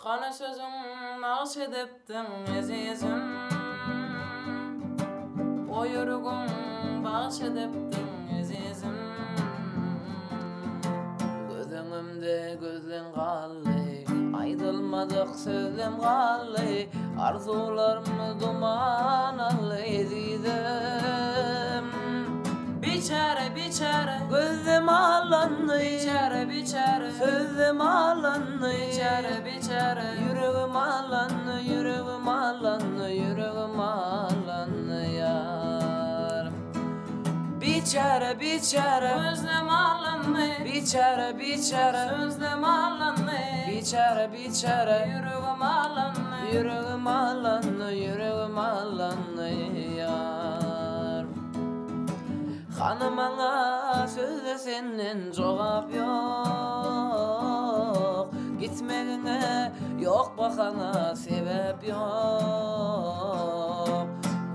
Hany sözüň nagş edipdiň ezizim. O ýüregiň bagş edipdiň ezizim. Göz öňümde gözleň galdy, Aýdylmadyk sözlem galdy, Arzuwlarmy duman aldy ezizim. Biçäre, biçäre. Gözlem allandy. Biçäre, biçäre. Sözlem allandy. Biçäre, biçäre. Ýüregim allandy, ýüregim allandy, ýüregim allandy ýar. Biçäre, biçäre. Gözlem allandy. Biçäre, biçäre. Sözlem allandy. Biçäre, biçäre. Ýüregim allandy. Ýüregim allandy, ýüregim allandy ýar. Hany maňa sözde senden jogap ýok. Gitmegiňe ýok bahana sebäp ýok.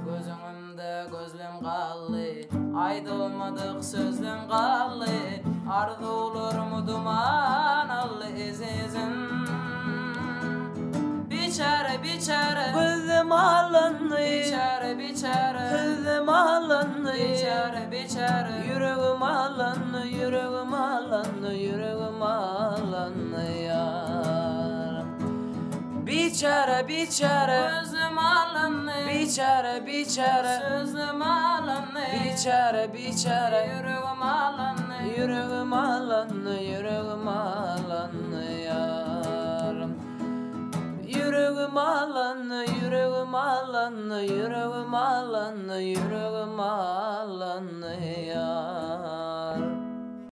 Göz öňümde gözlem galdy, Aýdylmadyk sözlem galdy, Arzuwlarymy duman aldy ezizim. Biçäre, biçäre. Gözlem allandy. Biçäre, biçäre. Sözlem allandy. Biçäre, biçäre. Ýüregim allandy, ýüregim allandy, ýüregim allandy ýar. Biçäre, biçäre. Gözlem allandy. Biçäre, biçäre. Sözlem allandy. Biçäre, biçäre. Ýüregim allandy. Ýüregim allandy, ýüregim allandy ýar. Ýüregim allandy, ýüregim allandy, ýüregim allandy, ýüregim allandy ýar.